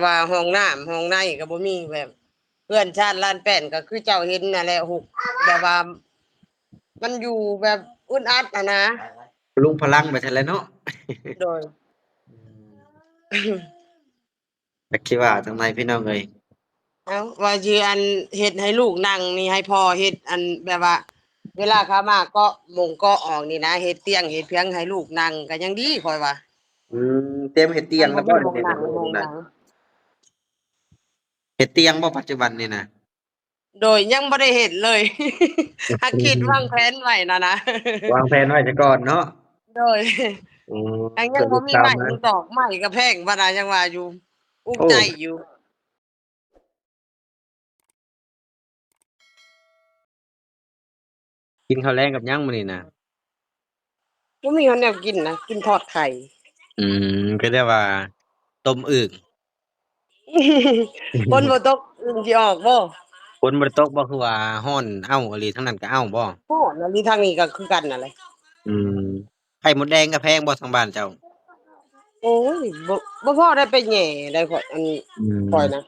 ວ່າຫ້ອງນ້ຳຫ້ອງໃນກໍບໍ່ມີ ແບບເຮືອນຊານລານແປ້ນກໍຄືເຈົ້າເຫັນນັ້ນແຫຼະ ຮົກ ແບບວ່າມັນຢູ່ແບບອຶດອັດຫັ້ນນະ ພະລຸງພະລັງໄປຊັ້ນແຫຼະເນາະ. ໂດຍ ອືມ ຈັກຊິວ່າຈັ່ງໃດພີ່ນ້ອງເອີຍ. ເອົ້າ ວ່າຊິອັນເຮັດໃຫ້ລູກນັ່ງນີ້ ໃຫ້ພໍ່ເຮັດອັນແບບວ່າ ເວລາເຂົາມາເກາະມົງເກາະອອກນີ້ນະ ເຮັດຕຽງເຮັດພຽງໃຫ້ລູກນັ່ງກໍຍັງດີຂ້ອຍວ່າ. ອືມ ຕຽມເຮັດຕຽງແລ້ວບໍ່? ເຮັດຕຽງບໍ່ປັດຈຸບັນນີ້ນະ? ໂດຍ ຍັງບໍ່ໄດ້ເຮັດເລີຍ ຫາກຄິດວາງແຜນໄວ້ນະນະ ວາງແຜນໄວ້ຊະກ່ອນເນາະ. ໂດຍ ອືມ ຍັງບໍ່ມີໄມ້ມີຕອກ ໄມ້ກໍແພງປານໃດ ຍັງວ່າຢູ່ ອຸກໃຈຢູ່. ກິນເຂົ້າແລງກັບຫຍັງມື້ນີ້ນະ? ບໍ່ມີຫຍັງແນວກິນນະ ກິນທອດໄຂ່. ອືມ ກໍໄດ້ວ່າຕົ້ມອຶ່ງ. ຝົນບໍ່ຕົກ ອຶ່ງຊິອອກບໍ່? ຝົນບໍ່ໄດ້ຕົກບໍ່? ຄືວ່າຮ້ອນເອົ້າອີ່ຫຼີ ທາງນັ້ນກໍເອົ້າບໍ່? ຮ້ອນອີ່ຫຼີ ທາງນີ້ກໍຄືກັນນັ້ນແຫຼະ. ອືມ ໄຂ່ມົດແດງກໍແພງບໍ່ທາງບ້ານເຈົ້າ? ໂອ້ຍ ບໍ່ ບໍ່ພໍໄດ້ໄປແຫຍ່ໄດ້ຂ້ອຍ ອັນ ອືມ ຂ້ອຍນະ.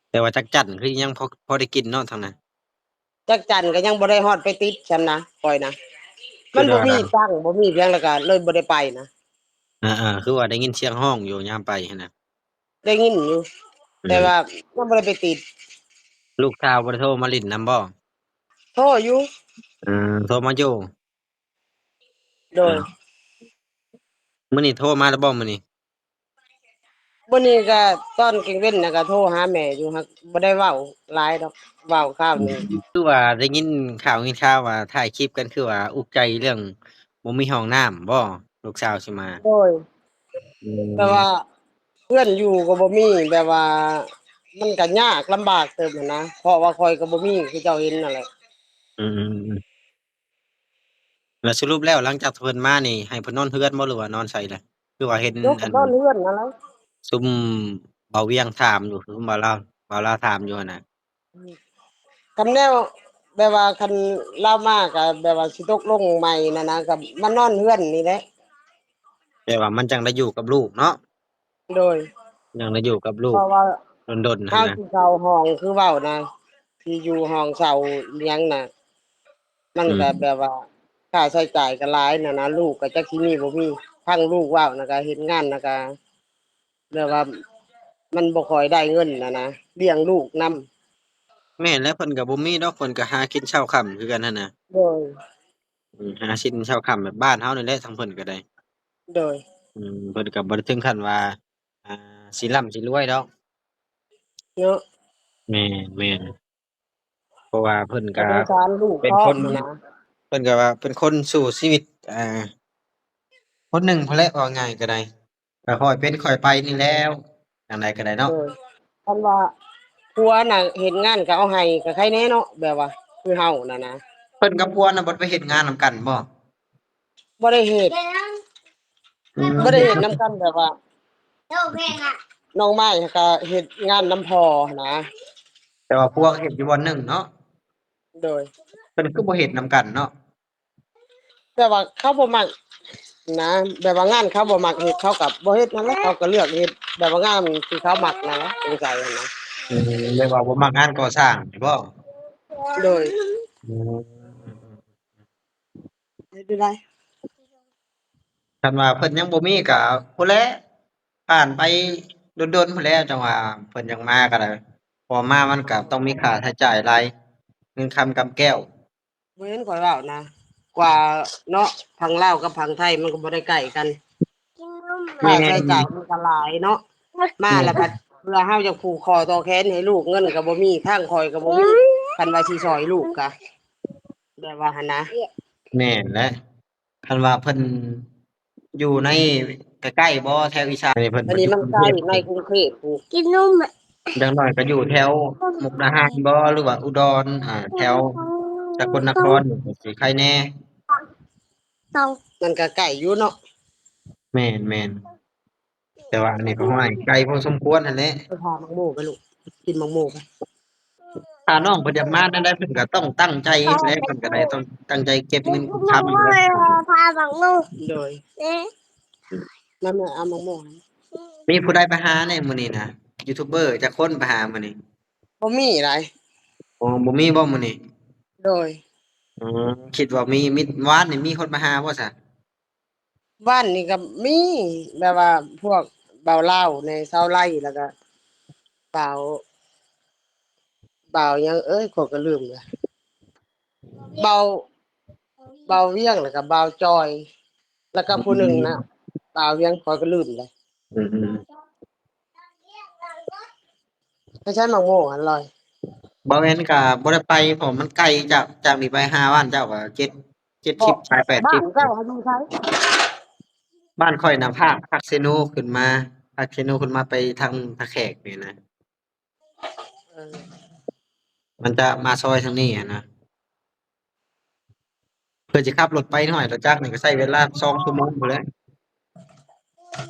ແຕ່ວ່າຈັກຈັ່ນຄືຍັງພໍ ພໍໄດ້ກິນເນາະທາງນັ້ນ. ຈັກຈັ່ນກໍຍັງບໍ່ໄດ້ຮອດໄປຕິດຊັ້ນນະ ຂ້ອຍນະ ມັນບໍ່ມີຕັງ ບໍ່ມີຫຍັງ ແລ້ວກໍເລີຍບໍ່ໄດ້ໄປນະ. ເອີໆ ຄືວ່າໄດ້ຍິນສຽງຮ້ອງຢູ່ຍາມໄປຫັ້ນນະ. ໄດ້ຍິນຢູ່ ອືມ ແຕ່ວ່າຍັງບໍ່ໄດ້ໄປຕິດ. ລູກສາວບໍ່ໄດ້ໂທມາຫຼິ້ນນຳບໍ່? ໂທຢູ່. ເອີ ໂທມາຢູ່. ໂດຍ ອືມ ມື້ນີ້ໂທມາແລ້ວບໍ່ມື້ນີ້? ມື້ນີ້ກໍຕອນກາງເວັນນະ ກໍໂທຫາແມ່ຢູ່ ຫາກບໍ່ໄດ້ເວົ້າຫຼາຍດອກ ເວົ້າຄາວໜຶ່ງ. ອືມ ຄືວ່າໄດ້ຍິນຂ່າວ ຍິນຂ່າວວ່າຖ່າຍຄລິບກັນ ຄືວ່າອຸກໃຈເລື່ອງບໍ່ມີຫ້ອງນ້ຳບໍ່ ລູກສາວຊິມາ? ໂດຍ ອືມ ແຕ່ວ່າເຮືອນຢູ່ກໍບໍ່ມີ ແບບວ່າມັນກໍຍາກລຳບາກເຕີບຫັ້ນນະ ເພາະວ່າຂ້ອຍກໍບໍ່ມີ ຄືເຈົ້າເຫັນນັ້ນແຫຼະ. ອືມໆໆ ແລ້ວສະຫຼຸບແລ້ວ ຫຼັງຈາກເພິ່ນມານີ້ ໃຫ້ເພິ່ນນອນເຮືອນບໍ່ ຫຼືວ່ານອນໃສລະ? ຄືວ່າເຫັນ ນອນເຮືອນນັ້ນແຫຼະ ຊຸມບ່າວວຽງຖາມຢູ່ ຊຸມບ່າວລາວ ບ່າວລາວຖາມຢູ່ຫັ້ນນະ. ອືມ ຄັນແນວແບບວ່າ ຄັນລາວມາກໍແບບວ່າຊິຕົກລົງໃໝ່ນັ້ນນະ ກໍມານອນເຮືອນນີ້ແຫຼະ ແບບວ່າມັນຈັ່ງໄດ້ຢູ່ກັບລູກເນາະ. ໂດຍ ຍັງໄດ້ຢູ່ກັບລູກ ເພາະວ່າດົນໆ ເຮົາ ຫັ້ນນະ ຊິເຊົ່າຫ້ອງ ຄືເວົ້ານະ ຊິຢູ່ຫ້ອງເຊົ່າອີ່ຫຍັງນະ ມັນກໍ ອືມ ແບບວ່າຄ່າໃຊ້ຈ່າຍກໍຫຼາຍນະນະ ລູກກໍຈັກຊິມີບໍ່ມີ. ຟັງລູກເວົ້ານະ ກໍເຮັດງານນະ ກໍແບບວ່າມັນບໍ່ຄ່ອຍໄດ້ເງິນນະນະ ລ້ຽງລູກນຳ. ແມ່ນແຫຼະ ເພິ່ນກໍບໍ່ມີດອກ ເພິ່ນກໍຫາກິນເຊົ້າຄ່ຳຄືກັນຫັ້ນນະ. ໂດຍ ອືມ ຫາກິນເຊົ້າຄ່ຳແບບບ້ານເຮົານີ້ແຫຼະ ທາງເພິ່ນກໍໄດ້. ໂດຍ ອືມ ເພິ່ນກໍບໍ່ໄດ້ເຖິງຂັ້ນວ່າ ອ່າ ຊິລ່ຳຊິລວຍດອກເນາະ. ແມ່ນໆ ເພາະວ່າເພິ່ນກໍ ກໍສົງສານລູກເປັນຄົນ ເນາະ ເພິ່ນກໍວ່າເປັນຄົນສູ້ຊີວິດ ອ່າ ຄົນໜຶ່ງພຸ້ນແຫຼະ ເວົ້າງ່າຍກໍໄດ້ ກໍຄ່ອຍເປັນຄ່ອຍໄປນີ້ແຫຼ້ວ ຈັ່ງໃດກໍໄດ້ເນາະ. ເອີ ຄັນວ່າຜົວນະເຮັດງານກໍເອົາໃຫ້ກໍໄຄແດ່ເນາະ ແບບວ່າຄືເຮົານະນະ. ເພິ່ນກັບຜົວນະບໍ່ໄດ້ໄປເຮັດງານນຳກັນບໍ່? ບໍ່ໄດ້ເຮັດ ອືມ ບໍ່ໄດ້ເຮັດນຳກັນ ແບບວ່ານ້ອງໄມ້ກໍເຮັດງານນຳພໍ່ຫັ້ນນະ ແຕ່ວ່າຜົວກໍເຮັດຢູ່ບ່ອນໜຶ່ງເນາະ. ໂດຍ ເພິ່ນຄືບໍ່ເຮັດນຳກັນເນາະ? ແບບວ່າເຂົາບໍ່ມັກນະ ແບບວ່າງານເຂົາບໍ່ມັກເຮັດ ເຂົາກໍບໍ່ເຮັດນັ້ນແຫຼະ ເຂົາກໍເລືອກເຮັດແບບວ່າງານທີ່ເຂົາມັກນັ້ນແຫຼະ ສົງໄສຫັ້ນນະ. ອືມ ແບບວ່າບໍ່ມັກງານກໍ່ສ້າງນີ້ບໍ? ໂດຍ ອືມ ເຮັດໄດ້. ຄັນວ່າເພິ່ນຍັງບໍ່ມີກໍພຸ້ນແຫຼະ ຜ່ານໄປດົນໆ ພຸ້ນແຫຼະ ຈັ່ງວ່າເພິ່ນຈັ່ງມາກໍໄດ້ ເພາະມາມັນກໍຕ້ອງມີຄ່າໃຊ້ຈ່າຍຫຼາຍ ເງິນຄຳກຳແກ້ວ. ບໍ່ເຫັນຂ້ອຍເວົ້ານະ ກວ່າເນາະ ຝັ່ງລາວກັບຝັ່ງໄທມັນກໍບໍ່ໄດ້ໃກ້ກັນ ຄ່າໃຊ້ຈ່າຍມັນກໍຫຼາຍເນາະ. ມາແລ້ວພັດເພື່ອເຮົາຢາກຜູກຄໍຕໍ່ແຂນໃຫ້ລູກ ເງິນກໍບໍ່ມີ ທາງຂ້ອຍກໍບໍ່ມີ ຄັນວ່າຊິຊ່ອຍລູກກະ ແບບວ່າຫັ້ນນະ. ແມ່ນແຫຼະ ຄັນວ່າເພິ່ນຢູ່ໃນໃກ້ໆ ບໍ່ ແຖວອີສານນີ້ ເພິ່ນ ອັນນີ້ມັນໄກ ໃນກຸງເທບພຸ້ນ ກິນນົມ ຢ່າງໜ້ອຍກໍຢູ່ແຖວມຸກດາຫານບໍ່ ຫຼືວ່າອຸດອນ ອ່າ ແຖວສະກົນນະຄອນນີ້ກໍຊິໄຄແດ່. ມັນກໍໃກ້ຢູ່ເນາະ. ແມ່ນໆ ແຕ່ວ່າອັນນີ້ກໍ ຫ້ວຍ ໄກພໍສົມຄວນຫັ້ນແຫຼະ. ໄປຫາໝາກໂມໄປລູກ ກິນໝາກໂມໄປ. ຖ້ານ້ອງເພິ່ນຢາກມາແນວໃດ ເພິ່ນກໍຕ້ອງຕັ້ງໃຈແຫຼະ ເພິ່ນກໍໄດ້ຕ້ອງຕັ້ງໃຈເກັບເງິນເກັບຄຳແຫຼະ. ໂດຍ ມາແມ່ເອົາໝາກໂມໃຫ້. ມີຜູ້ໃດໄປຫາແດ່ມື້ນີ້ນະ? ຢູທູບເບີຈັກຄົນໄປຫາມື້ນີ້? ບໍ່ມີຫຼາຍ. ໂອ້ ບໍ່ມີບໍ່ມື້ນີ້? ໂດຍ. ອືມ ຄິດວ່າມີ ມີ ວານນີ້ມີຄົນມາຫາບໍ່ຊະ? ວານນີ້ກໍມີ ແບບວ່າພວກບ່າວລາວແດ່ ຊາວໄລ ແລ້ວກໍບ່າວ ບ່າວຫຍັງເອີຍ ຂ້ອຍກໍລືມລະ ບ່າວ ບ່າວວຽງ ແລ້ວກໍບ່າວຈອຍ ແລ້ວກໍຜູ້ໜຶ່ງນະ ອືມ ບ່າວວຽງ ຂ້ອຍກໍລືມລະ. ອືມ ໄປໃຊ້ໝາກໂມຫັ້ນລອຍ? ບ່າວແອນກໍບໍ່ໄດ້ໄປ ເພາະມັນໄກຈາກ ຈາກນີ້ໄປຫາບ້ານເຈົ້າກໍເຈັດ ເຈັດສິບ ປາຍ ແປດສິບ. ບ້ານເຈົ້າຢູ່ໃສ? ບ້ານຂ້ອຍນະ ພາກ ພາກເຊໂນຂຶ້ນມາ ພາກເຊໂນຂຶ້ນມາໄປທາງທ່າແຂກນີ້ນະ. ເອີ ມັນຈະມາຊອຍທາງນີ້ຫັ້ນນະ. ເພື່ອຊິຂັບລົດໄປ ຫ້ອຍ ລົດຈັກນີ້ກໍໃຊ້ເວລາສອງຊົ່ວໂມງພຸ້ນແຫຼະ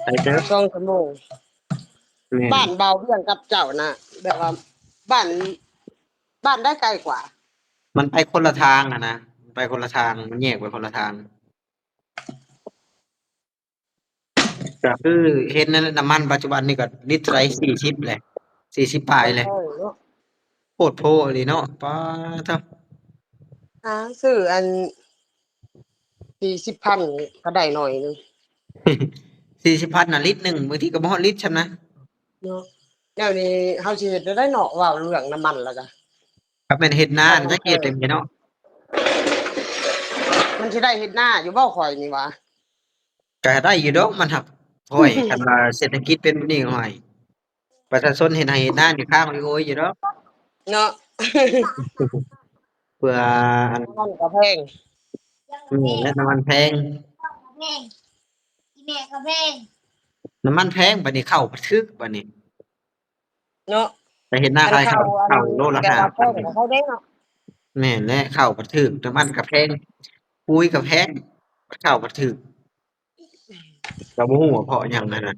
ໄປເດີ ສອງຊົ່ວໂມງ. ແມ່ນ. ບ້ານບ່າວວຽງກັບເຈົ້ານະ ແບບວ່າບ້ານ ບ້ານໃດໄກກວ່າ? ມັນໄປຄົນລະທາງຫັ້ນນະ ໄປຄົນລະທາງ ມັນແຍກໄປຄົນລະທາງ. ກໍຄືເຫັນນັ້ນແຫຼະ ນ້ຳມັນປັດຈຸບັນນີ້ກໍລິດເທົ່າໃດ ສີ່ສິບແຫຼະ ສີ່ສິບປາຍແຫຼະ. ໂອ້ຍເນາະ ໂພດໂພອີ່ຫຼີເນາະ ປາໂທ້. ຫາຊື້ອັນ ສີ່ສິບພັນກໍໄດ້ໜ້ອຍໜຶ່ງ ສີ່ສິບພັນນະ ລິດໜຶ່ງ ບາງທີກໍບໍ່ຮອດລິດຊ້ຳນະ ເນາະ. ແນວນີ້ເຮົາຊິເຮັດແນວໃດເນາະ ເວົ້າເລື່ອງນ້ຳມັນແລ້ວກະ ຄັນແມ່ນເຮັດນາ ເຮັດແນວໃດເນາະ ມັນຊິໄດ້ເຮັດນາຢູ່ບໍ່ ຂ້ອຍນີ້ຫວາ? ກໍໄດ້ຢູ່ດອກ ມັນຫາກ ໂອ້ຍ ຄັນວ່າເສດຖະກິດເປັນແບບນີ້ ໂອ້ຍ ປະຊາຊົນເຮັດໄຮ່ເຮັດນານີ້ຄ້າງໂອຍໆຢູ່ດອກເນາະ. ເພື່ອອັນ ນ້ຳມັນກໍແພງ ອືມ ແລະນ້ຳມັນແພງ ແມ່ກໍແພງ ນ້ຳມັນແພງ ບັດນີ້ເຂົ້າກໍຖືກ ບັດນີ້ ເນາະ ໄປເຮັດນາຂາຍເຂົ້າ ເຂົ້າໂລລະຫ້າພັນ ແມ່ນແຫຼະ ເຂົ້າກໍຖືກ ນ້ຳມັນກໍແພງ ປຸ໋ຍກໍແພງ ເຂົ້າກໍຖືກ ກໍບໍ່ຮູ້ວ່າເພາະຫຍັງຫັ້ນນະ.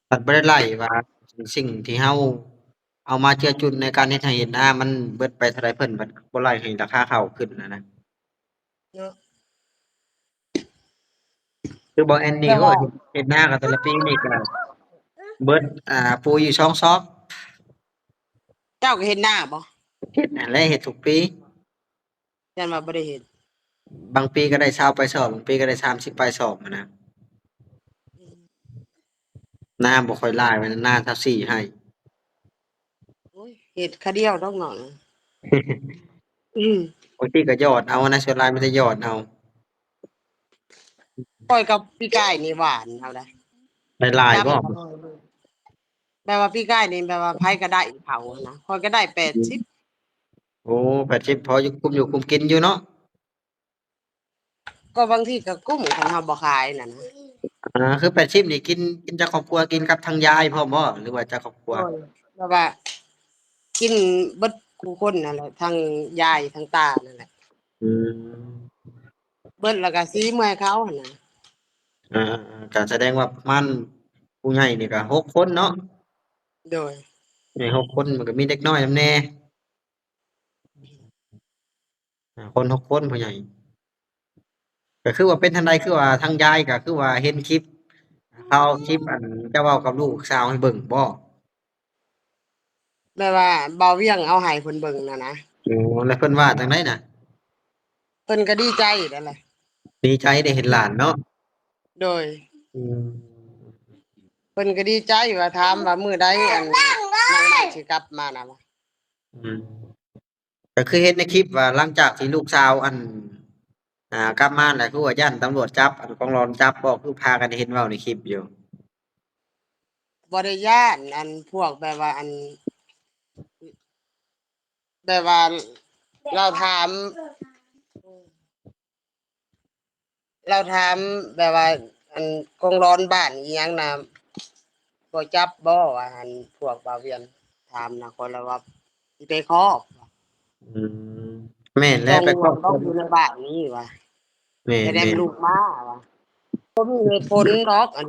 ມັນບໍ່ໄດ້ໄລ່ວ່າສິ່ງທີ່ເຮົາເອົາມາເຈືອຈຸນໃນການເຮັດໄຮ່ເຮັດນາ ມັນເບິດໄປເທົ່າໃດ ເພິ່ນບັດບໍ່ໄລ່ໃຫ້ລາຄາເຂົ້າຂຶ້ນຫັ້ນນະ ເນາະ. ຄືບໍ່ແອນນີ້ ແຕ່ວ່າ ໂອ້ຍ ເຮັດນາກໍແຕ່ລະປີນີ້ກໍເບິດ ອ່າ ປຸ໋ຍຢູ່ສອງຊອບ. ເຈົ້າກໍເຮັດນາບໍ່? ເຮັດຫັ້ນແຫຼະ ເຮັດທຸກປີ. ຢ້ານວ່າບໍ່ໄດ້ເຮັດ ບາງປີກໍໄດ້ຊາວປາຍຊອບ ບາງປີກໍໄດ້ສາມສິບປາຍຊອບຫັ້ນນະ. ອືມ ນາບໍ່ຄ່ອຍຫຼາຍ ນາຊາວສີ່ໄຮ່. ໂອ້ຍ ເຮັດຄາດຽວດອກເນາະ. ອືມ ບາງທີກໍຢອດເອົານະ ສ່ວນຫຼາຍມີແຕ່ຢອດເອົາ. ຂ້ອຍກັບປີກາຍນີ້ຫວານເອົາໄດ໋. ໄດ້ຫຼາຍບໍ່? ແບບວ່າປີກາຍນີ້ ແບບວ່າໃຜກໍໄດ້ເຂົ້ານະ ຂ້ອຍກໍໄດ້ແປດສິບ. ໂອ້ ແປດສິບ ພໍຢູ່ ກຸ້ມຢູ່ກຸ້ມກິນຢູ່ເນາະ. ກໍບາງທີກໍກຸ້ມ ຄັນເຮົາບໍ່ຂາຍນັ້ນນະ. ອ່າ ຄືແປດສິບນີ້ກິນ ກິນຈັກຄອບຄົວ ກິນກັບທາງຍາຍພ້ອມບໍ່ ຫຼືວ່າຈັກຄອບຄົວ? ໂດຍ ແບບວ່າກິນເບິດຄູ່ຄົນນັ້ນແຫຼະ ທັງຍາຍທັງຕານັ້ນແຫຼະ. ອືມ ເບິດແລ້ວກໍສີເມືອໃຫ້ເຂົາຫັ້ນນະ. ອ່າໆ ກໍສະແດງວ່າປະມານຜູ້ໃຫຍ່ນີ້ກໍຫົກຄົນເນາະ. ໂດຍ ໃຫຍ່ຫົກຄົນ ມັນກໍມີເດັກນ້ອຍນຳແດ່. ຫ້າຄົນ ຫົກຄົນ ຜູ້ໃຫຍ່. ກໍຄືວ່າເປັນຈັ່ງໃດ ຄືວ່າທາງຍາຍກໍຄືວ່າເຫັນຄລິບ ເຂົາເອົາຄລິບອັນເຈົ້າເວົ້າກັບລູກສາວໃຫ້ເບິ່ງບໍ່? ແບບວ່າບ່າວວຽງເອົາໃຫ້ເພິ່ນເບິ່ງນັ້ນນະ. ໂອ້ ແລ້ວເພິ່ນວ່າຈັ່ງໃດນະ? ເພິ່ນກໍດີໃຈນັ້ນແຫຼະ. ດີໃຈໄດ້ເຫັນຫຼານເນາະ. ໂດຍ. ອືມ ເພິ່ນກໍດີໃຈວ່າ ຖາມວ່າມື້ໃດອັນນາງໃໝ່ຊິກັບມານະ. ອືມ ກໍຄືເຫັນໃນຄລິບວ່າ ຫຼັງຈາກທີ່ລູກສາວອັນ ອ່າ ກັບມາແລ້ວ ຄືວ່າຢ້ານຕຳຫຼວດຈັບ ອັນກອງຫຼອນຈັບບໍ່? ຄືພາກັນເຫັນເວົ້າໃນຄລິບຢູ່. ບໍ່ໄດ້ຢ້ານ ອັນພວກແບບວ່າ ອັນ ແບບວ່າລາວຖາມ ລາວຖາມແບບວ່າ ອັນກອງຫຼອນບ້ານອີ່ຫຍັງນະ ບໍ່ຈັບບໍ່? ວ່າ ອັນພວກບ່າວວຽງຖາມນະ ຂ້ອຍລະວ່າຊິໄປຄອບ. ອືມ ແມ່ນແຫຼະ ໄປຄອບ ຢູ່ໃນບ້ານນີ້ວ່າ ແມ່ນ ແຕ່ແລ້ວ ແມ່ນ ລູກມາວ່າ ບໍ່ມີເຫດຜົນດອກ ອັນ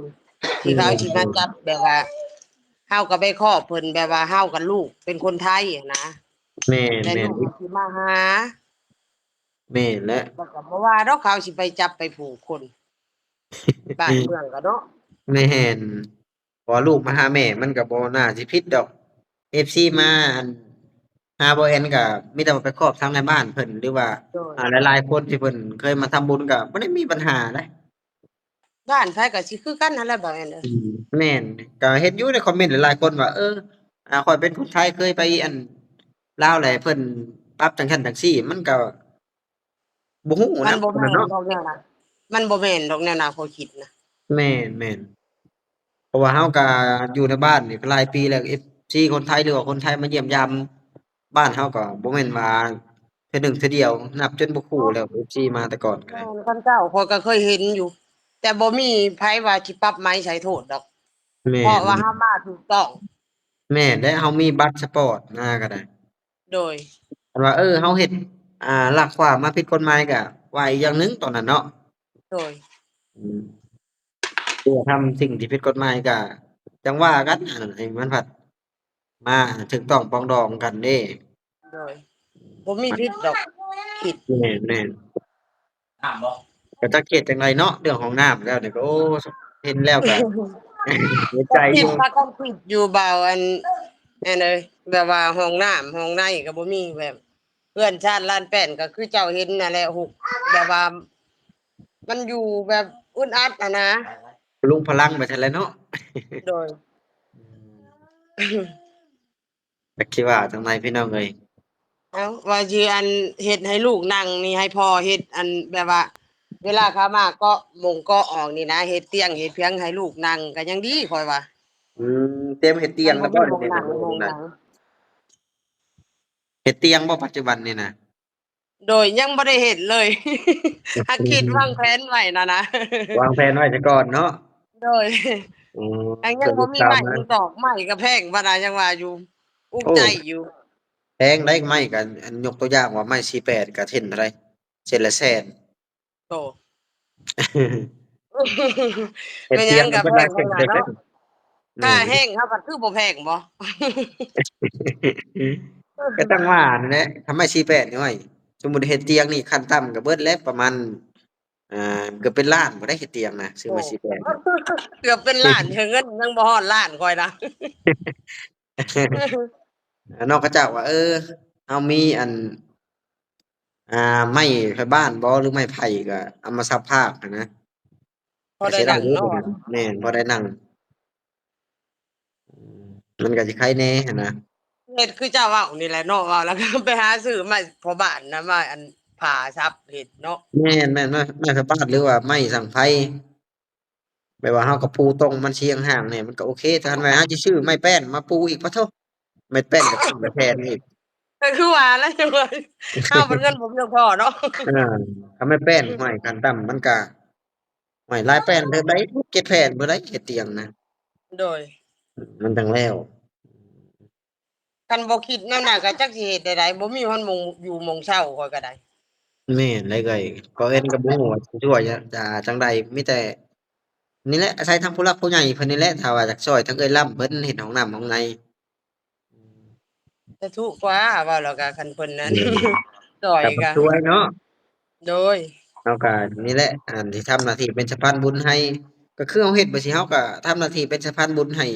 ທີ່ເຂົາຊິມາຈັບ ແບບວ່າເຮົາກໍໄປຄອບເພິ່ນ ແບບວ່າເຮົາກັບລູກເປັນຄົນໄທຫັ້ນນະ. ແມ່ນ ແມ່ນ ແຕ່ລູກຊິມາຫາ. ແມ່ນແຫຼະ ແລ້ວກໍບໍ່ວ່າດອກ ເຂົາຊິໄປຈັບໄປຜູກຄົນ ບ້ານເມືອງກໍເນາະ. ແມ່ນ ເພາະວ່າລູກມາຫາແມ່ ມັນກໍບໍ່ໜ້າຊິຜິດດອກ. ເອັຟຊີມາ ອັນ ຫາບໍ່ແອນ ກໍມີແຕ່ວ່າໄປຄອບທາງໃນບ້ານເພິ່ນ ຫຼືວ່າ ໂດຍ ອ່າ ຫຼາຍໆຄົນທີ່ເພິ່ນເຄີຍມາທຳບຸນ ກໍບໍ່ໄດ້ມີບັນຫາເດ້. ບ້ານໃຜກໍຊິຄືກັນຫັ້ນແຫຼະ ບ່າວແອນເອີຍ. ອືມ ແມ່ນ ກໍເຫັນຢູ່ໃນຄອມເມັນຫຼາຍໆຄົນວ່າ ເອີ ອ່າ ຂ້ອຍເປັນຄົນໄທ ເຄີຍໄປ ອັນ ລາວ ແລ້ວເພິ່ນປັບຈັ່ງຊັ້ນຈັ່ງຊີ້ ມັນກໍ ບໍ່ຮູ້ນະ ມັນບໍ່ແມ່ນດອກແນວນັ້ນ ມັນບໍ່ແມ່ນດອກແນວນັ້ນ ຂ້ອຍຄິດນະ. ແມ່ນໆ ເພາະວ່າເຮົາກໍຢູ່ໃນບ້ານນີ້ຫຼາຍປີແລ້ວ ເອັຟຊີຄົນໄທ ຫຼືວ່າຄົນໄທມາຢ້ຽມຢາມບ້ານເຮົາ ກໍບໍ່ແມ່ນວ່າເທື່ອໜຶ່ງເທື່ອດຽວ ນັບຈົນບໍ່ຄູ່ແລ້ວ ເອັຟຊີມາແຕ່ກ່ອນກໍໄດ້. ແມ່ນ ຄຳເຈົ້າ ຂ້ອຍກໍເຄີຍເຫັນຢູ່ ແຕ່ບໍ່ມີໃຜວ່າຊິປັບໃໝໃສ່ໂທດດອກ. ແມ່ນ ເພາະວ່າເຮົາມາຖືກຕ້ອງ. ແມ່ນ ແລະ ເຮົາມີບັດສະປອດມາກໍໄດ້. ໂດຍ ຄັນວ່າ ເອີ ເຮົາເຮັດ ອ່າ ລັກຂວາມາຜິດກົດໝາຍກະວ່າອີກຢ່າງໜຶ່ງຕອນນັ້ນເນາະ. ໂດຍ ອືມ ເພື່ອທຳສິ່ງທີ່ຜິດກົດໝາຍກະຈັ່ງວ່າກັນ ອັນນັ້ນໃຫ້ມັນພັດມາຖືກຕ້ອງປອງດອງກັນເດ້. ໂດຍ ບໍ່ມີຜິດດອກ ຜິດ. ແມ່ນໆ. ນ້ຳບໍ່? ກໍຈັກເຮັດຈັ່ງໃດເນາະ ເລື່ອງຫ້ອງນ້ຳແລ້ວນີ້ກໍ ໂອ້ ເຫັນແລ້ວກໍເຮັດໃຈຢູ່ ພາກັນຄິດຢູ່ບ່າວ ອັນ ອັນເອີຍ ແບບວ່າຫ້ອງນ້ຳຫ້ອງໃນກໍບໍ່ມີ ແບບເຮືອນຊານລານແປ້ນກໍຄືເຈົ້າເຫັນນັ້ນແຫຼະ ຮຸກ ແບບວ່າມັນຢູ່ແບບອຶດອັດຫັ້ນນະ ພະລຸງພະລັງໄປຊັ້ນແຫຼະເນາະ. ໂດຍ ອືມ ຈັກຊິວ່າຈັ່ງໃດພີ່ນ້ອງເອີຍ. ເອົ້າ ວ່າຊິອັນເຮັດໃຫ້ລູກນັ່ງນີ້ ໃຫ້ພໍ່ເຮັດອັນແບບວ່າ ເວລາເຂົາມາເກາະມົງເກາະອອກນີ້ນະ ເຮັດຕຽງເຮັດພຽງໃຫ້ລູກນັ່ງກໍຍັງດີຂ້ອຍວ່າ. ອືມ ຕຽມເຮັດຕຽງແລ້ວບໍ່? ເຮັດຕຽງບໍ່ປັດຈຸບັນນີ້ນະ? ໂດຍ ຍັງບໍ່ໄດ້ເຮັດເລີຍ ຫາກຄິດວາງແຜນໄວ້ນະນະ ວາງແຜນໄວ້ຊະກ່ອນເນາະ. ໂດຍ ອືມ ຍັງບໍ່ມີໄມ້ ດອກໄມ້ກໍແພງປານໃດ ຍັງວ່າຢູ່ ອຸກໃຈຢູ່. ແພງໄດ໋ໄມ້ ກໍອັນຍົກຕົວຢ່າງວ່າໄມ້ສີ່ແປດກໍເສັ້ນເທົ່າໃດ ເສັ້ນລະແສນ. ໂອ້ ເຮັດຕຽງກໍເບິດຫຼາຍແສນເດ້. ຄ່າແຮງເຮົາກໍຄືບໍ່ແພງບໍ? ກໍຈັ່ງວ່ານັ້ນແຫຼະ ທຳໄມສີ່ແປດນີ້ ໂອ້ຍ ສົມມຸດເຮັດຕຽງນີ້ຂັ້ນຕ່ຳກໍເບິດແລ້ວປະມານ ອ່າ ເກືອບເປັນລ້ານບໍ່ໄດ້ ເຮັດຕຽງນະ ຊື້ມາສີ່ແປດ ເກືອບເປັນລ້ານ ເງິນຍັງບໍ່ຮອດລ້ານຂ້ອຍນະ. ນ້ອງເຂົາເຈົ້າວ່າ ເອີ ເຮົາມີອັນ ອ່າ ໄມ້ໄຟບ້ານບໍ່ ຫຼືໄມ້ໄຜ່ ກໍເອົາມາສັບພາກຫັ້ນນະ ພໍໄດ້ນັ່ງເນາະ. ແມ່ນ ພໍໄດ້ນັ່ງ ມັນກໍຊິໄຄແດ່ຫັ້ນນະ. ເຮັດຄືເຈົ້າເວົ້ານີ້ແຫຼະເນາະ ເວົ້າແລ້ວກໍໄປຫາຊື້ໄມ້ພໍ່ບ້ານນະ ມາອັນຜ່າສັບເຮັດເນາະ. ແມ່ນໆ ໄມ້ ໄມ້ໄຟບ້ານ ຫຼືວ່າໄມ້ສັງໄຟ ແບບວ່າເຮົາກໍປູຕົງມັນສຽງຫ່າງແດ່ ມັນກໍໂອເຄ. ແຕ່ຄັນວ່າເຮົາຊິຊື້ໄມ້ແປ້ນມາປູອີກ ປະໂທ້ ໄມ້ແປ້ນກໍຂຶ້ນມາແພງອີກ. ກໍຄືວ່າແຫຼະ ເຮົາມັນເງິນບໍ່ພຽງພໍເນາະ. ເອີ ຄັນໄມ້ແປ້ນ ຫ້ວຍ ຂັ້ນຕ່ຳມັນກໍ ຫ້ວຍ ຫຼາຍແຜ່ນເທື່ອໃດ ຫົກເຈັດແຜ່ນພຸ້ນໃດ ເຮັດຕຽງນະ. ໂດຍ ມັນຈັ່ງແລ້ວ. ຄັນບໍ່ຄິດແນວນັ້ນກໍຈັກຊິເຮັດແນວໃດ ບໍ່ມີຮອດໝ່ອງຢູ່ໝ່ອງເຊົາຂ້ອຍກໍໄດ້. ແມ່ນແຫຼະເອື້ອຍ ເພາະເອັນກໍບໍ່ຮູ້ວ່າຊິຊ່ວຍຈະຈັ່ງໃດ ມີແຕ່ນີ້ແຫຼະ ອາໄສທາງຜູ້ຫຼັກຜູ້ໃຫຍ່ເພິ່ນນີ້ແຫຼະ ຖ້າວ່າຢາກຊ່ວຍທາງເອື້ອຍລ້ຳເພິ່ນເຮັດຫ້ອງນ້ຳຫ້ອງໃນ. ສາທຸກວ່າ ເວົ້າແລ້ວກໍຄັນເພິ່ນນັ້ນ ແມ່ນ ຊ່ອຍກໍ ກໍຊ່ວຍເນາະ. ໂດຍ ເຮົາກໍນີ້ແຫຼະ ອັນທີ່ທຳໜ້າທີ່ເປັນສະພານບຸນໃຫ້ ກໍຄືເຮົາເຮັດໄປຊີ້ ເຮົາກໍທຳໜ້າທີ່ເປັນສະພານບຸນໃຫ້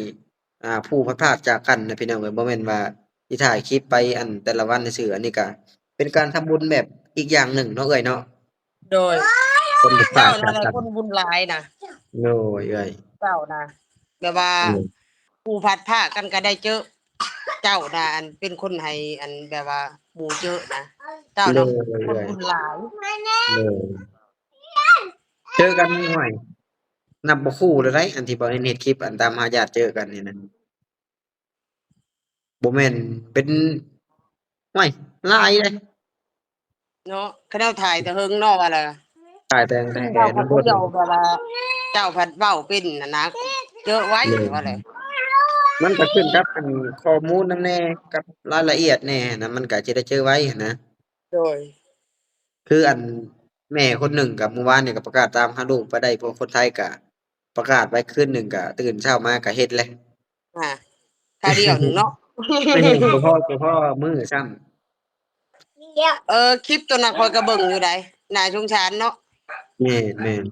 ອ່າ ຜູ້ພັດພາກຈາກກັນນະ ພີ່ນ້ອງເອີຍ. ບໍ່ແມ່ນວ່າຊິຖ່າຍຄລິບໄປ ອັນ ແຕ່ລະວັນຊື່ໆ ອັນນີ້ກະເປັນການທຳບຸນແບບອີກຢ່າງໜຶ່ງເນາະເອື້ອຍເນາະ. ໂດຍ ຄົນທີ່ ເຈົ້ານັ້ນແຫຼະ ຈາກກັນ ຄົນບຸນຫຼາຍນະ. ໂດຍເອື້ອຍ ເຈົ້ານະ ແບບວ່າ ອືມ ຜູ້ພັດພາກກັນກໍໄດ້ເຈີ ເຈົ້ານະ ອັນເປັນຄົນໃຫ້ ອັນແບບວ່າໝູ່ເຈີນະ ເຈົ້ານະ ໂດຍ ຄົນບຸນຫຼາຍ. ໂດຍ ເຈີກັນ ຫ້ວຍ ນັບບໍ່ຄູ່ແລ້ວໃດ໋ ອັນທີ່ບໍ່ເຫັນເຮັດຄລິບ ອັນຕາມຫາຍາດເຈີກັນນີ້ນະ ບໍ່ແມ່ນເປັນ ຫ້ວຍ ຫຼາຍເດ້ເນາະ. ຂະເຈົ້າຖ່າຍແຕ່ເຫິງເນາະ ວ່າລະ ຖ່າຍແຕ່ ແຕ່ ແຕ່ ເຈົ້າພັດ ແຕ່ ດຽວ ແບບວ່າ ເຈົ້າພັດເວົ້າເປັນຫັ້ນນະ ເຈີໄວ ແມ່ນ ວ່າແຫຼະ. ມັນກໍຂຶ້ນກັບ ອັນ ຂໍ້ມູນນຳແດ່ ກັບລາຍລະອຽດແດ່ນະ ມັນກໍຈະໄດ້ເຈີໄວຫັ້ນນະ. ໂດຍ ຄືອັນແມ່ຄົນໜຶ່ງກໍມື້ວານນີ້ກໍປະກາດຕາມຫາລູກໄປໄດ້ ພວກຄົນໄທກໍປະກາດໄວ້ຄືນໜຶ່ງ ກໍຕື່ນເຊົ້າມາກໍເຮັດແຫຼະ. ອ່າ ທ່າດຽວໜຶ່ງເນາະ ແມ່ນ ບໍ່ພໍ ບໍ່ພໍມື້ຊ້ຳ. ເອີ ຄລິບຕົວນັ້ນຂ້ອຍກໍເບິ່ງຢູ່ໃດ໋ ໜ້າສົງສານເນາະ. ແມ່ນ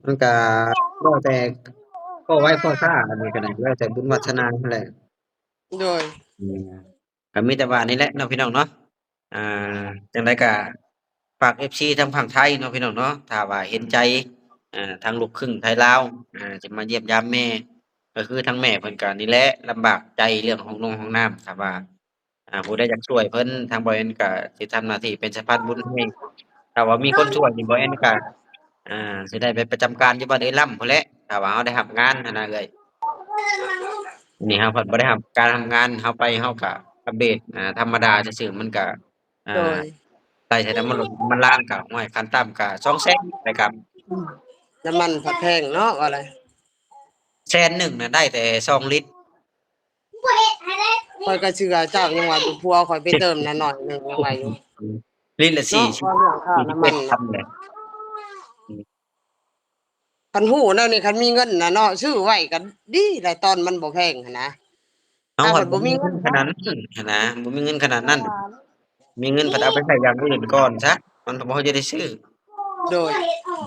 ໆ. ມັນກະແລ້ວແຕ່ ພໍໄວພໍຊ້າ ອັນນີ້ກະໄດ້ ແລ້ວແຕ່ບຸນວາສະໜາຫັ້ນແຫຼະ. ໂດຍ ອືມ ກະມີແຕ່ວ່ານີ້ແຫຼະເນາະ ພີ່ນ້ອງເນາະ. ອ່າ ຈັ່ງໃດກະຝາກເອັຟຊີທາງຝັ່ງໄທເນາະ ພີ່ນ້ອງເນາະ, ຖ້າວ່າເຫັນໃຈ ອ່າ ທາງລູກຄຶ່ງໄທລາວ ອ່າ ຈະມາຢ້ຽມຢາມແມ່ ກະຄືທາງແມ່ເພິ່ນກະນີ້ແຫຼະ ລຳບາກໃຈເລື່ອງຫ້ອງນົງຫ້ອງນ້ຳ. ຖ້າວ່າ ອ່າ ຜູ້ໃດຢາກຊ່ວຍເພິ່ນ ທາງບ່າວແອນກະຊິທຳໜ້າທີ່ເປັນສະພານບຸນໃຫ້. ຖ້າວ່າມີຄົນຊ່ວຍນີ້ ບ່າວແອນກະ ອ່າ ຊິໄດ້ໄປປະຈຳການຢູ່ບ້ານເອື້ອຍລຳພຸ້ນແຫຼະ ຖ້າວ່າເຮົາໄດ້ຮັບງານຫັ້ນນະເອື້ອຍ. ນີ້ເຮົາພັດບໍ່ໄດ້ຮັບການ ຮັບງານ ເຮົາໄປເຮົາກະອັບເດດ ອ່າ ທຳມະດາຊື່ໆ ມັນກະ ອ່າ ໂດຍ ໄດ້ໃຊ້ນ້ຳມັນລົດນ້ຳມັນລາງກະ ໂອ້ຍ ຂັ້ນຕ່ຳກະສອງແສນ ໄດ້ກະ ອືມ ນ້ຳມັນພັດແພງເນາະ ວ່າແຫຼະ. ແສນໜຶ່ງນະ ໄດ້ແຕ່ສອງລິດ. ຂ້ອຍກະເຊື່ອເຈົ້າ ຍັງວ່າຢູ່ ຜົວຂ້ອຍໄປເຕີມນະໜ້ອຍໜຶ່ງ ຍັງວ່າຢູ່ ລິດລະ ເນາະ ສີ່ສິບ ເວົ້າເລື່ອງຄ່ານ້ຳມັນນະ ສີ່ສິບເອັດພັນແຫຼະ. ຄັນຮູ້ແນວນີ້ ຄັນມີເງິນນະເນາະ ຊື້ໄວ້ກະດີແຫຼະ ຕອນມັນບໍ່ແພງຫັ້ນນະ. ເຮົາພັດບໍ່ມີເງິນຂະໜາດນັ້ນຫັ້ນນະ ບໍ່ມີເງິນຂະໜາດນັ້ນ ມີເງິນພັດເອົາໄປໃຊ້ຢ່າງອື່ນກ່ອນຊະ ມັນ ເຮົາຈະໄດ້ຊື້. ໂດຍ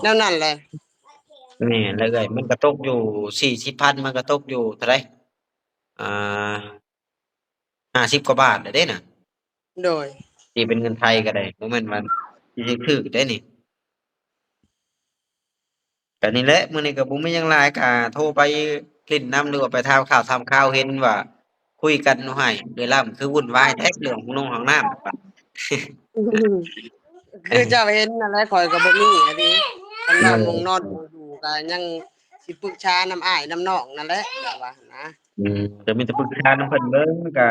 ແນວນັ້ນແຫຼະ. ແມ່ນແລ້ວເອື້ອຍ ມັນກະຕົກຢູ່ສີ່ສິບພັນ ມັນກະຕົກຢູ່ເທົ່າໃດ ອ່າ ຫ້າສິບກວ່າບາດແລ້ວເດ້ນະ. ໂດຍ ຕີເປັນເງິນໄທກະໄດ້ ບໍ່ແມ່ນວ່າຊິຖືກໄດ້ນີ້. ກະນີ້ແຫຼະ ມື້ນີ້ກະບໍ່ມີຫຍັງຫຼາຍ ກະໂທໄປຫຼິ້ນນຳ ຫຼືວ່າໄປຖາມຂ່າວຖາມຄາວ ເຫັນວ່າຄຸຍກັນຢູ່ໃຫ້ ເອື້ອຍລຳ ຄືວຸ່ນວາຍແທ້ເລື່ອງຫ້ອງນົງຫ້ອງນ້ຳ. ຄືເຈົ້າເຫັນນັ້ນແຫຼະ ຂ້ອຍກະບໍ່ມີອີ່ຫຼີ ຄັນວ່າ ໂດຍ ມຸງນອນມຸງຢູ່ກະຍັງຊິປຶກສານຳອ້າຍນຳນ້ອງນັ້ນແຫຼະ ແບບວ່າຫັ້ນນະ. ອືມ ກະມີແຕ່ປຶກສານຳເພິ່ນເບິ່ງ ກະ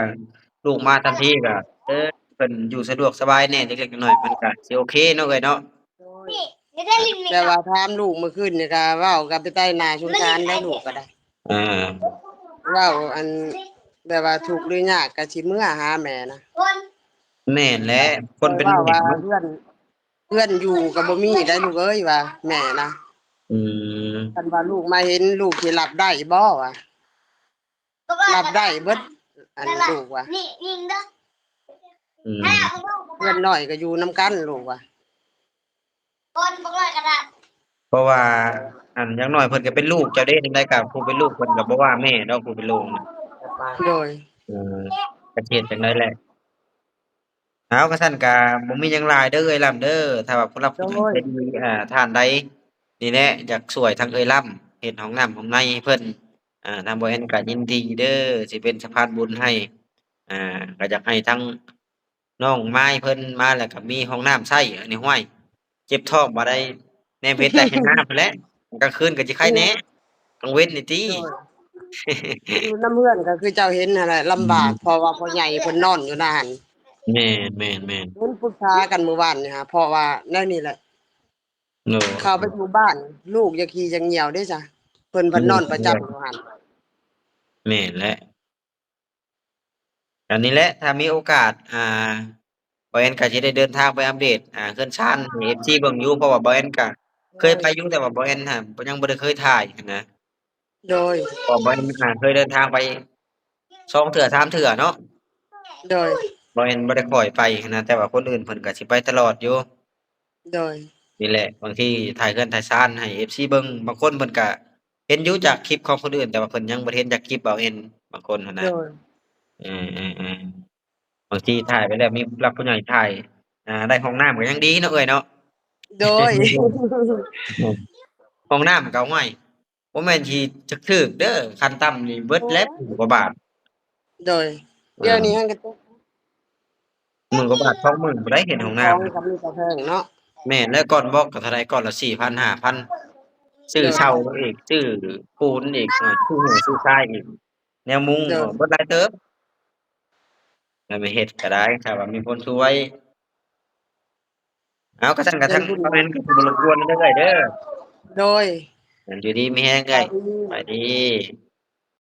ລູກມາທັນທີກະ ເອີ ເພິ່ນຢູ່ສະດວກສະບາຍແດ່ ເລັກໆນ້ອຍໆ ມັນກະຊິໂອເຄເນາະເອື້ອຍເນາະ. ໂດຍ ແຕ່ວ່າຖາມລູກມື້ຄືນນີ້ກະເວົ້າກັບໄປໃຕ້ໜ້າສົງສານໄດ໋ ລູກກະໄດ້ ເອີ ເວົ້າອັນ ແບບວ່າທຸກຫຼືຍາກກະຊິເມືອຫາແມ່ນະ. ແມ່ນແຫຼະ ຂ້ອຍເວົ້າວ່າເຮືອນ ເຮືອນຢູ່ກະບໍ່ມີໄດ໋ລູກເອີຍ ວ່າແມ່ນະ. ອືມ ຄັນວ່າລູກມາເຫັນ ລູກຊິຮັບໄດ້ບໍ່ ວ່າ ຮັບໄດ້ເບິດ ອັນລູກວ່າ. ອືມ ເຮືອນນ້ອຍກະຢູ່ນຳກັນ ລູກວ່າ. ເພາະວ່າ ອັນ ຢ່າງໜ້ອຍເພິ່ນກະເປັນລູກເຈົ້າເດ້ ຈັ່ງໃດກະຜູ້ເປັນລູກເພິ່ນກະບໍ່ວ່າແມ່ດອກ ຜູ້ເປັນລູກ. ໂດຍ ເອີ ກະຊິເຮັດຈັ່ງໃດແຫຼະ. ເອົາ ກະຊັ້ນກະບໍ່ມີຫຍັງຫຼາຍເດີເອື້ອຍລຳເດີ ຖ້າວ່າຜູ້ຮັບ ໂດຍ ຜູ້ໃຫຍ່ໃຈດີ ອ່າ ທ່ານໃດນີ້ແຫຼະ ຢາກຊ່ວຍທາງເອື້ອຍລຳເຮັດຫ້ອງນ້ຳຫ້ອງໃນໃຫ້ເພິ່ນ ອ່າ ທາງບ່າວແອນກະຍິນດີເດີ ຊິເປັນສະພານບຸນໃຫ້. ອ່າ ກະຢາກໃຫ້ທາງນ້ອງມາຍເພິ່ນມາ ແລ້ວກະມີຫ້ອງນ້ຳໃຊ້ ອັນນີ້ ຫ້ວຍ ເຈັບທ້ອງບໍ່ໄດ້ ແນມເຫັນແຕ່ເຫັນໜ້າພຸ້ນແຫຼະ ກາງຄືນກະຊິໄຄແດ່ ກາງເວັນນີ້ຕິ. ໂດຍ ຢູ່ນຳເຮືອນກະຄືເຈົ້າເຫັນຫັ້ນແຫຼະ ລຳບາກ ອືມ ເພາະວ່າພໍ່ໃຫຍ່ເພິ່ນນອນຢູ່ນະຫັ້ນ. ແມ່ນໆໆ ເຫັນປຶກສາກັນມື້ວານນີ້ຫາ ເພາະວ່າແນວນີ້ແຫຼະ. ໂດຍ ເຂົ້າໄປຢູ່ບ້ານ ລູກຢາກຂີ້ຢາກຍ່ຽວເດ້ຊະ ເພິ່ນພັດນອນປະຈຳຢູ່ຫັ້ນ. ແມ່ນແຫຼະ. ອັນນີ້ແຫຼະ ຖ້າມີໂອກາດ ອ່າ ບ່າວແອນກະຊິໄດ້ເດີນທາງໄປອັບເດດ ອ່າ ເຮືອນຊານໃຫ້ເອັຟຊີເບິ່ງຢູ່ ເພາະວ່າບ່າວແອນກະເຄີຍໄປຢູ່ ແຕ່ວ່າບ່າວແອນຫັ້ນຍັງບໍ່ໄດ້ເຄີຍຖ່າຍຫັ້ນນະ. ໂດຍ ເພາະວ່າບ່າວແອນ ອ່າ ເຄີຍເດີນທາງໄປສອງເທື່ອສາມເທື່ອເນາະ. ໂດຍ ບ່າວແອນບໍ່ໄດ້ຄ່ອຍໄປຫັ້ນນະ ແຕ່ວ່າຄົນອື່ນເພິ່ນກະຊິໄປຕະຫຼອດຢູ່. ໂດຍ ນີ້ແຫຼະ ບາງທີຖ່າຍເຮືອນຖ່າຍຊານໃຫ້ເອັຟຊີເບິ່ງ ບາງຄົນເພິ່ນກະເຫັນຢູ່ຈາກຄລິບຂອງຄົນອື່ນ ແຕ່ວ່າເພິ່ນຍັງບໍ່ເຫັນຈາກຄລິບບ່າວແອນ ບາງຄົນຫັ້ນນະ. ໂດຍ ເອີໆໆ ບາງທີຖ່າຍໄປແລ້ວມີຜູ້ຫຼັກຜູ້ໃຫຍ່ຖ່າຍ ອ່າ ໄດ້ຫ້ອງນ້ຳກະຍັງດີເນາະເອື້ອຍເນາະ. ໂດຍ ຫ້ອງນ້ຳກະ ຫ້ວຍ ບໍ່ແມ່ນຊິຖືກໆເດີ ຂັ້ນຕ່ຳນີ້ເບິດແລ້ວ ໂອ້ຍ ໝື່ນກວ່າບາດ. ໂດຍ ເອີ ດຽວນີ້ຫັ້ນກະຕົກ ໝື່ນກວ່າບາດ ສອງໝື່ນບໍ່ໄດ້ເຮັດຫ້ອງນ້ຳ ກະມີແຕ່ແພງເນາະ. ແມ່ນແລ້ວ ກ້ອນບລັອກກະເທົ່າໃດ ກ້ອນລະສີ່ພັນ ຫ້າພັນ ຊື້ ໂດຍ ເຊົາອີກ ຊື້ປູນອີກ ຊື້ເຫື່ອ ຊື້ຊາຍອີກ ແນວມຸງ ໂດຍ ເບິດຫຼາຍເຕີບ. ແລ້ວມາເຮັດກະໄດ້ ຖ້າວ່າມີຄົນຊ່ວຍ. ເອົາ ກະຊັ້ນກະ ເປັນບຸນ ທາງບ່າວແອນກະຊິບໍ່ລົບກວນເດີເອື້ອຍເດີ. ໂດຍ ຢູ່ດີມີແຮງເອື້ອຍ ສະບາຍດີ.